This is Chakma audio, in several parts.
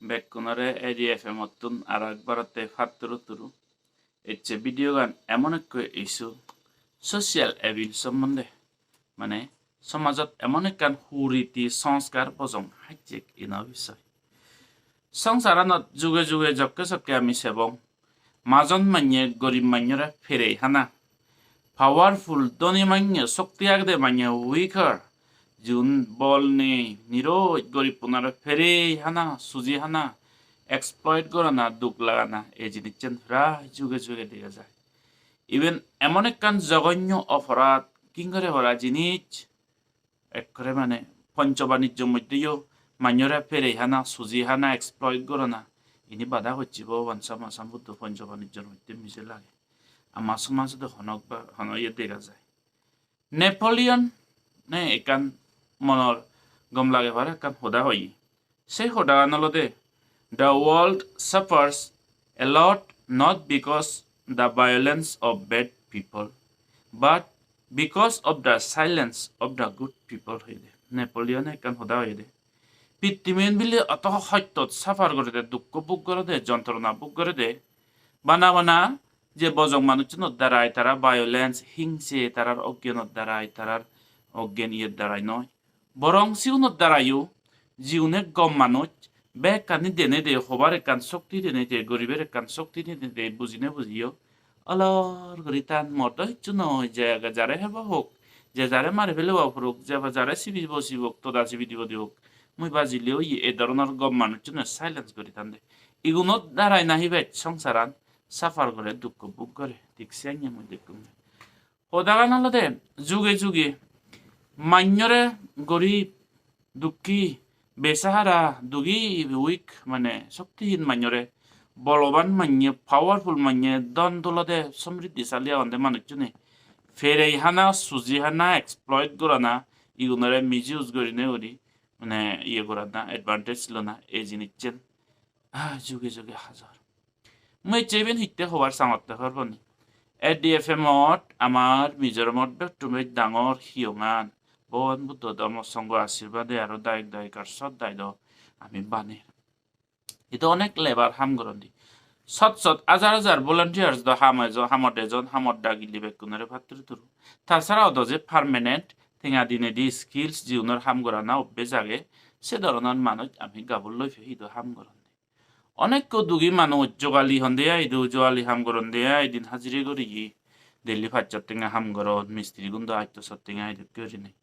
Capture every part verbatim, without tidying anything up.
Bekkunore A D F M ottun aro ekbarotte patturu turu. Ecche video gan emon ekko issue, social evil sombonde, mane somajot emon ekkan kuriti sanskar bojong hajjek ino bisoy. Songsaranot juge juge jokke sokke ami sebong, majon manye gorib manyore ferei hana, powerful dhoni manye, shokti agede manye weaker, jiun bol nei, niroj goribpunore ferei hana, suji hana, exploit gorana, duk lagana, ei jinissen prai juge juge dega jai. Iben emon ekkan jogonyo oporad, kingore hora jinis, ekkore mane poncho banijjor moddheyo manyore ferei hana, suji hana, exploit gorana, ini bada hocche Bhogoban Samma Sambuddho poncho banijjor moddhe mije lage. Ama somajot do hono ba-, hono iye dega jai. Napoleon ne ekkan monor gom lage pare ekkan hoda hoye. Se hodagan olode, "The world suffers a lot not because the violence of bad people, but because of the silence of the good people," hoyede. Napoleon ekkan hoda hoyede. Pittimin bile oto hottot suffer gorede, dukko bhog gorede, jontrona bhog gorede. Bana bana je bojong manuchunor darai, tara violence, hingse, tarar oggenor darai, tarar oggen iyer darai noi. Borong sigunor darayo, jiune gom manuj, bekkani denei de, hobar ekkan shokti denei de, goribar ekkan shokti denei de, bujine bujiyo. Olor guri tan mor do hissu noi, je jare hebo hok, je jare mari felebaw porok, je jare sibibo sibok, toda sibi dibo dibok. Mui bajile oye, ei dhoronor gom manuchune silence guri tan de. Igunor darai nahi bej songsaran suffer gore, dukko bhog gore, thik siyanye mui dekkong. Hodagan olode juge juge manyore gorib, dukki, besahara, dugi, weak, mane shoktihin manyore, boloban manye, powerful manye, dhon dolode, somriddhisali agonde manuchchune, ferei hana, suji hana, exploit gorana, igunore misuse gorine guri, mane iye gorana, advantage lona, ei jinissen, ah, juge juge hajor. Mui ecche iben hitte hobar sangotte horboni. A D F M ot amar Mizoramot bekkuno dangor hiyongan Bhogoban Buddho Dhormo Songho ashirbade aro dayok dayikar sot daido ami baner. Idu onek labour ham goron de. Sot sot hajar hajar volunteers do ham ejon, hamot ejon, hamot dagili bekkunore patturu turu. Ta sara odo je permanent tenga dinei di skills jiunor ham gorana obbes age, se dhoronor manuj ami gabur loi pei idu ham goron de. Onekko dugi manuj jogali honde ai idu, jogali ham goronde ai, din hajiri guriye. Daily pachsot tenga ham goron, mistiri gun do atto sot tenga ai dokke gurinei.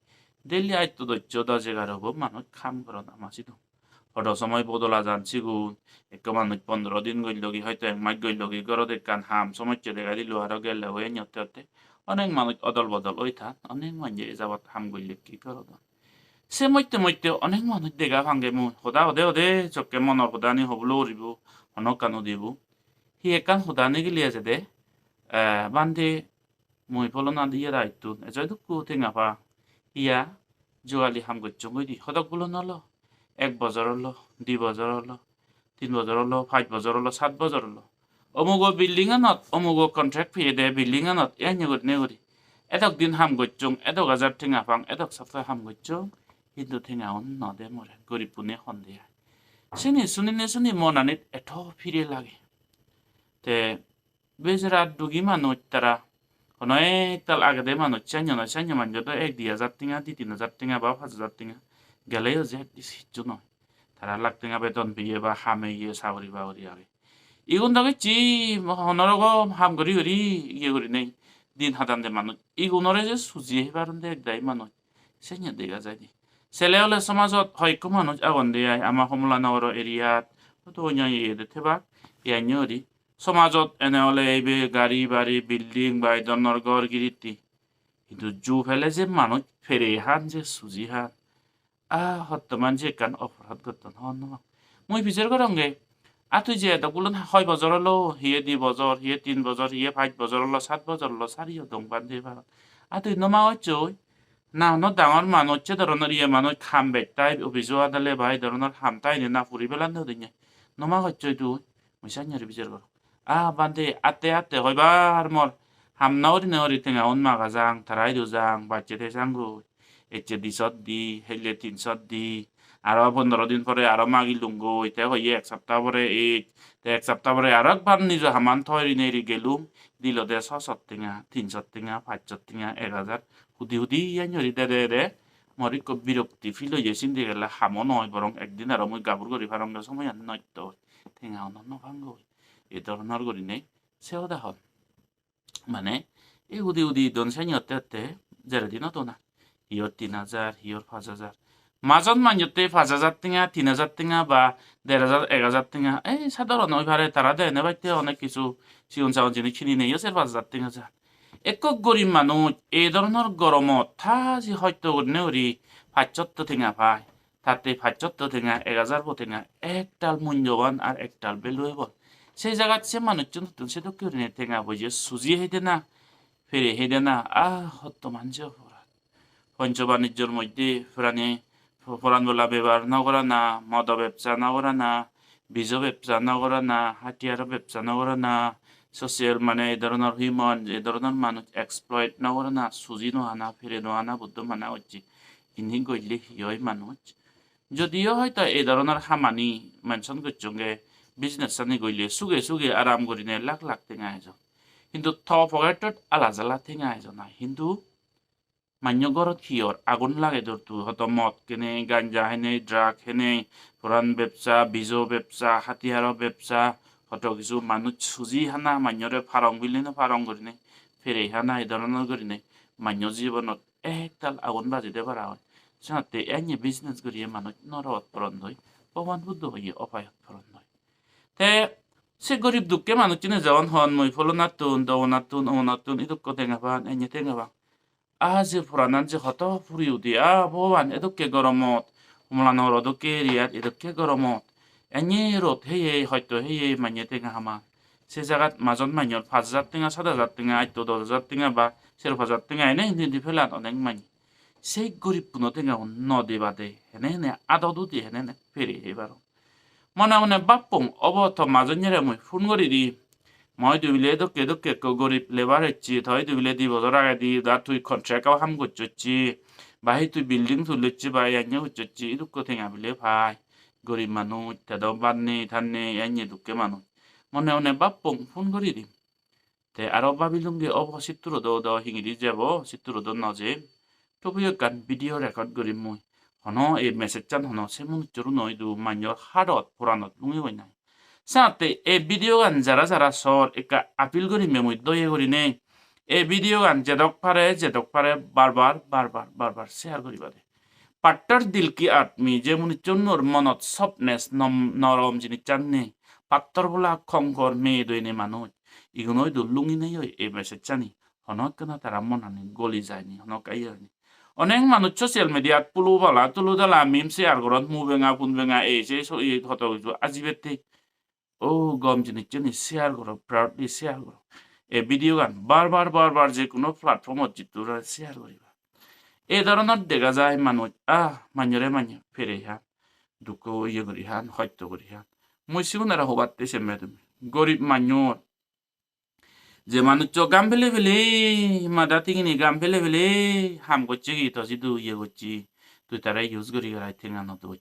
Daily atto dosso dos egaro bo manuj ham goron ama sidu. Hodo somoi bodol ajan sigun, ekko manuj pondro din gollegi, hoito ek mas gollegi, gorot ekkan ham somosse dega dilo, aro gelle oi enni otte otte. Onek manuj odol bodol oi tan, onek manje e jabot ham gollegi gorodon. Se motte motte onek manuj dega pange mui. Hoda hode hode sokke monor hodani hobolo uribo, hono ekkan udibo. Hi ekkan hoda nigili ejede, eh, bhante mui pholona diye daittun, ejo edukku tenga pa. Hiya, jogali ham gocchong hoide, hodok bolon olo? Ek bojor olo, di bojor olo, tin bojor olo, pach bojor olo, sat bojor olo. Omugo building anot, omugo contract peyede building anot, iyanye gurinei guri. Edok din ham gocchong, edok hajar tenga pang, edok sapta ham gocchong, hintu tenga un no de more, goribbune honde ai. Sini suninei suni monanit eto pire lage. Te bejara dugi manuj tara, hono ektal agede manuj, senne noi, senne manjo do ek di hajar tenga, di tin hajar tenga ba pach hajar tenga geleyo je hissu noi. Tara lak tenga beton peye ba ham eye, sagori bagori age. Igun do gecche hono rokom ham guri guri iye gurinei din hadande manuj. Igunore je sujiye hebaronde ek dagi manuj, senne dega jaide. Sele ole somajot hoyekko manuj agonde ai, ama Homola Nogoro area-t, hoito onyo iyede thebak, iyanyo guri. Somajot ene ole ibe gari bari, building ba ei dhoronor ghor giritti. Hintu ju pele je manuj pere han, je suji han, ah, hottoman je ekkan oporad gotton hobor nw pang. Mui pijer goronge, a tui je edok bulon hoi bojor olo, hiye di bojor, hiye tin bojor, hiye pach bojor olo, sat bojor olo, sariyo dong bhante parot. A tui nw magocchoi, na hono dangor manuj, se dhoronor iye manuj ham bej tai, office-o adale ba ei dhoronor ham tai ni na puri pelan de udinei. Nw magocchoi tui, mui sannye guri pijer gorong. Ah, bhante, atte atte hoibar mor ham nw gurinei guri tengaun maga jang, tara idu jang, bacche te jangoi. Ecche di sot di, helle tin sot di, Aro pondro din pore aro magilunggoi, te hoye ek sapta pore ej, te ek sapta pore aro ekbar nijo haman toiri neri gelung, dilode so sot tenga, tin sot tenga, pach sot tenga, ek hajar, hudi hudi iyan guri dede de, mor ikko birokti feel oye, sindi gele hamo noi, borong ekdin aro mui gabur guri parongge, somoyan nosto oi, tenga uno no pangoi, ei dhoronor gurinei se hoda hon. Mane, ei udi udi don seni otte otte jeredi no dona. Hiyot tin hajar, hiyot pach hajar. Majon manjotte pach hajar tenga, tin hajar tenga ba der hajar, ek hajar tenga. Ei sadharon oi pare, tara dene batte onek kisu sigon sagon jinis kini neyo ser pach hajar tenga jar. Ekko gorib manuj ei dhoronor goromot ta ji hosto gurinei guri pach sotto tenga pai. Tatte pach sotto tenga, ek hajar bo tenga, ektal mulloban ar ektal valuable. Se jagat se manucchunottun sedokke gurinei tenga poije suji hei dena, pere hei dena, ah, hotto manje oporat. Poncho banijjor moddhe porani, poran bola bebar no gorana, modo bebsa no gorana, bijo bebsa no gorana, hatiyaro bebsa no gorana, social mane ei dhoronor human, ei dhoronor manuj exploit no gorana, suji no hana, pere no hana, Buddho mana gocche. Ini goille hi oi manuj? Jodio hoito ei dhoronor hamani mention gocchonge, business ani goille suge suge aram gurine lakh lakh tenga ejon. Hintu to pocketot ala jala tenga ejon ai. Hintu manjo gorot hi or? Agun lage dor tu, hoto mod hene, ganja hene, drug hene, poran bebsa, bijo bebsa, hatiyaro bebsa, hoto kisu manuj suji hana, manjore parong bili no parong gurine, pere hana, ei dhoronor gurine manjo jibonot ektal agun bajei de para oi. Senotte ennye business guriye manuj norokot porondoi, Bhogoban Buddho hoye opayot porondoi. Te se gorib dukke manuchchune jemon hon, mui polonattun, dogonattun, omonattun idukko tenga pan, ennye tenga pan. Ah, je poranan je hoto puri udi, ah, Bhogoban, edokke goromot, Homolanogoro dokke area-t edokke goromot. Ennye rod heye, hosto heye, manye tenga haman. Se jagat majon manyor pach hajar tenga, sat hajar tenga, atto dos hajar tenga ba sero pach hajar tenga ene hindi hindi pelan onek manye. Sei goribbuno tengagun no debade, hene hene adot udi, hene hene pere hebar. Mone mone bappong, obo to majonnyere mui phone guri di. Moi dubile dokke dokke ekko gorib labour ecche, toi dubile di bojor agedi da tui contract-o ham gocchocche, ba hi tui building tullocche, ba iyanye gocchocche, idukko tenga bile pai. Gorib manuj, te do banne tanne iyanye dukke manuj. Mone mone bappong phone guri di. Te aro babilunge obo sitturo do do hingiri jebo, sitturo do no je. Tobuyo ekkan video record gurim mui. Hono ei message-chan hono se munucchor uno idu manjor hadot poranot lungiboi nai. Senotte ei video-gan jara jara sor ekka appeal gurim mui doye gurinei. Ei video-gan jedok pare, jedok pare bar bar, bar bar, bar bar share guribade. Pattor dil ki admi, je munucchunor monot softness nom-, norom jinissan nei. Pattor bola konkor meye doine manuj. Iguno idu lungi nei oi ei message-ani. Hono ekkena tara monani goli jai ni, hono ekka iye hoi ni. Onek manuj social media-t pulu pala, tulu tala, meme share goron, mu benga, pun benga, ei sei so, ei hoto hissu ajibette. O gom jinissan ni share goro, proudly share goro. Ei video-gan bar bar, bar bar je hono platform-ot jittur share guriba. Ei dhoronor dega jai manuj, ah, manjore manye pere han, dukko iye guri han, hosto guri han. Mui sigun aro hobatte semme tumi. Gorib manjor, je manuccho gam pele pele, mada tingini gam pele pele ham gocche gi, to sidu iye gocche, tui tare use guri garai tenga no doj.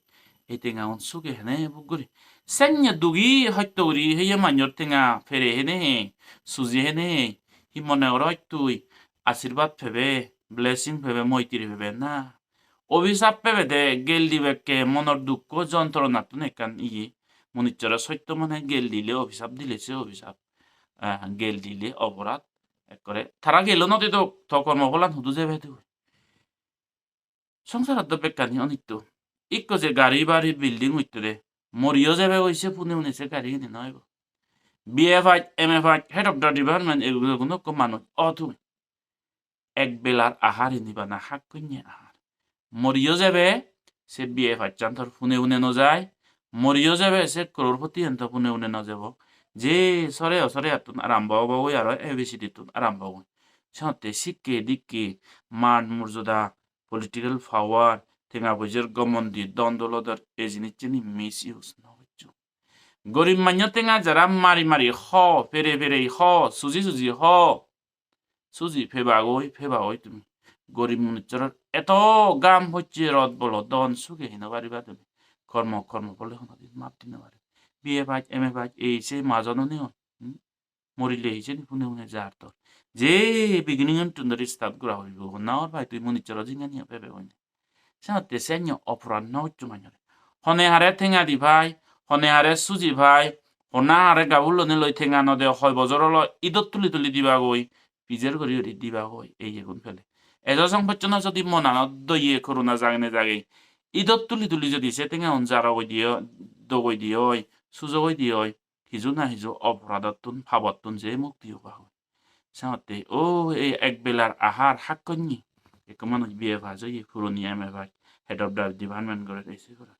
Ei tengaun suge hene buk guri. Senne dugi hosto guri heye manjor tenga pere hene he, suji hene he, hi mone goroj tui? Ashirbad pebe, blessing pebe, moitri pebe na? Obhisap pebe de, gel dibekke monor dukko jontronattun ekkan iye. Munucchore sotto mone gel dile obhisap dile se obhisap. Ah, gel dile oporad. Ekkore tara gelo no didok, to kormo pholan hudu jebe tui? Songsarot do bekkani onitto. Ikko je gari bari building uttede, moriyo jebe goi se pune pune se gari hini no oibo. B F I, M F I, head of the department, eguno ekko manuj o tumi. Ek belar ahar hini bana hakkunye ahar. Moriyo jebe, se B F I-chan tor pune pune no jai. Moriyo jebe, se crorepoti-an to pune pune no jebo. Je sore o sore attun arambo obo goi aro A B C D-tun arambo goi. Senotte sikke dikke, man murjoda, political power, tenga poijer gomondi, dhon dolodor, ei jinisseni misuse no goccho. Gorib manjo tenga jara mari mari ho, pere pere ho, suji suji ho. Suji pebagoi, pebagoi tumi. Gorib munucchoror eto gam hocche, rot bolo, dhon suge hei no pariba tumi. Kormo, kormo phole honodin map di no pare. B A pass, M A pass, ei sei majon oni hoi. Hmm? Morile hijeni pune pune jar tor. Je beginning-ottun dhori start gora poribo. Honna hor pai tui municchoro jinghaniyo pebe oine. Senotte senyo oporad no goccho manjore. Hone hare tenga di pai, hone hare suji pai, honna hare gabullone loi tenga no de, hoi bojor olo idot tuli tuli dibagoi, pijer guri guri dibagoi, ei iyegun pele. Ejo song pocchono jodi monanot doye koruna jagene jagei, idot tuli tuli jodi se tengaun jarogoi diye, dogoi diye oi, sujogoi diye oi, hiju na hiju oporadottun, pabottun je mukti oba hoi. Senotte, o, ei ek belar ahar hakkonye. Ekko manuj B A pass oye, puroni M A pass, head of the department gorer, ei se gorer.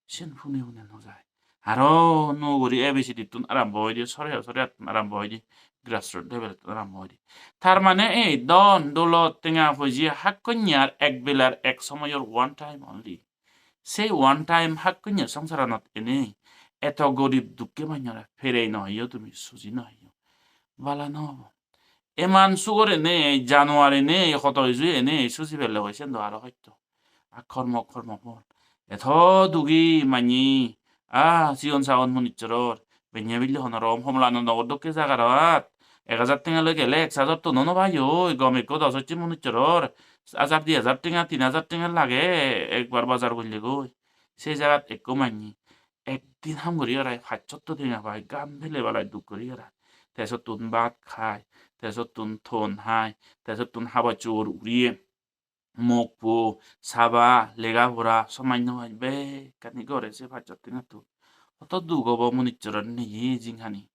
Siyen pune pune no jai. Aro nuo guri A B C D-ttun arambo oide, sore sore-attun arambo oide, grassroot level-ottun arambo oide. Tar mane ei dhon, dolot, tenga, poije hakkonye ar ek belar ek somoyor one time only. Sei one time hakkonye songsaranot enei eto gorib dukke manjore perei no heyo tumi, suji no heyo. Bala no obo. Eman sugor enei, januar enei, hoto hiju enei, suji pelle hoi sen do aro hoito. A kormo, kormo phol. Eto dugi manye, a, sigon sagon municchoror, benne bille honorom, Homolananogor dokke jagarot. Ek hajar tenga loi gele ek hajar to no no pai oi, gom ekko dos hocche municchoror. Hajar di hajar tenga, tin hajar tenga lage ekbar bajar golle goi. Se jagat ekko manye ekdin ham guri arai pachsotto tenga pai, gam pele balai duk guri arai. Te sottun bhat khai, te sottun ton hai, te sottun habor subor uriye. Mok po, saba, lega pora, somaj no pai, bekkani gore se pachsotto tengattun. Hoto duk obo municchoror neye jinghani.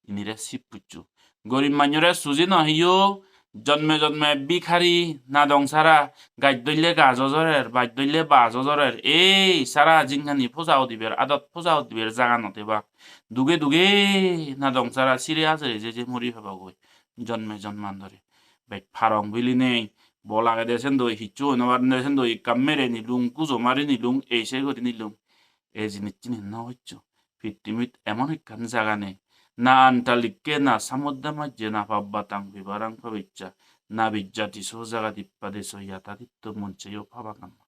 Inire sip puccho. Gorib manjore suji no heyo, jonme jonme bikhari, nadong sara, gaj dhoille gaj ojorer, baj dhoille baj ojorer. Ei sara jinghani poja udiber, adot poja udiber jaga no tebak. Duge duge nadong sara sire ajere je je mori pebagoi. Jonme jonmandore. Bej parong bilinei, bol agede sendoi, hissu hoi no parede sendoi, ekka mere nilung, kujo mari nilung, ei sei guri nilung. Ei jinissani no hoccho. Pittimit emon ekkan jaga nei. Na antalikke, na samudda majje, na pabbatang pibarang pavicca, na vijjati so jagadippadeso yatha ditto muncheyo pavakamma.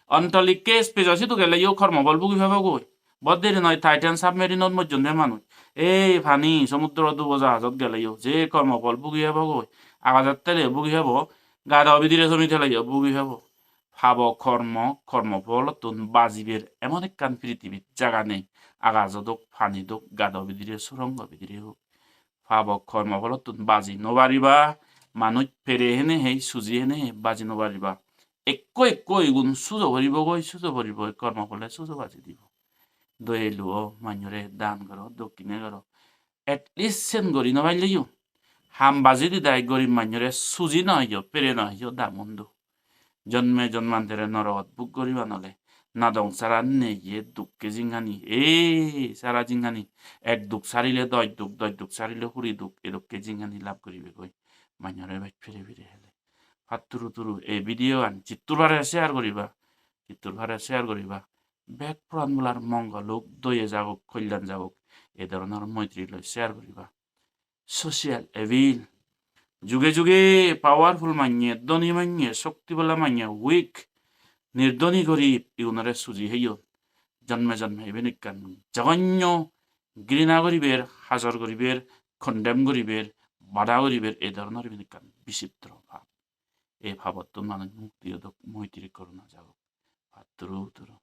Antalikke space-o sidu geleyo kormo phol bugi pebogoi. Bot deri noi, Titan submarine-ot mojjon de manuj. Ei pani, somudro dubo jahajot geleyo je kormo phol bugi pebogoi. Agajot teleyo bugi pebo, gado bidire somi teleyo bugi pebo. Pabo kormo, kormo pholottun bajiber emon ekkan pirithibit jaga nei. Agajot ok, panit ok, gado bidire, surongo bidire ok. Pabo kormo pholottun baji no pariba. Manuj pere hene hei, suji hene hei baji no pariba. Ekko ekko igun sujo poribogoi, sujo poribogoi, kormo phole sujo baji dibo. Doye luo, manjore dan goro, dokkine goro. At least sen gori no parleyo, ham baji didai gorib manjore suji no heyo, pere no heyo, damun do. Jonme jonmantere norogot buk goriban ole nadong sara neye dukke jinghani, ei sara jinghani, ek duk sarile dosh duk, dosh duk sarile huri duk, edokke jinghani lab guribegoi manjore bej pire pire hele. Patturu turu ei video-an jittur pare share guriba, jittur pare share guriba. Bek poran bolar mongol ok, doye jagok, kolyan jagok, ei dhoronor moitri loi share guriba. Social evil. Juge juge powerful manye, dhoni manye, shokti bola manye, weak, nirdhoni gorib, igunore suji heyon. Jonme jonme iben ekkan jogonyo, grina guriber, hajor guriber, condemn guriber, bada guriber, ei dhoronor iben ekkan bichitro pap. Ei pabottun manuj mukti odok, moitri koruna jagok. Patturu turu.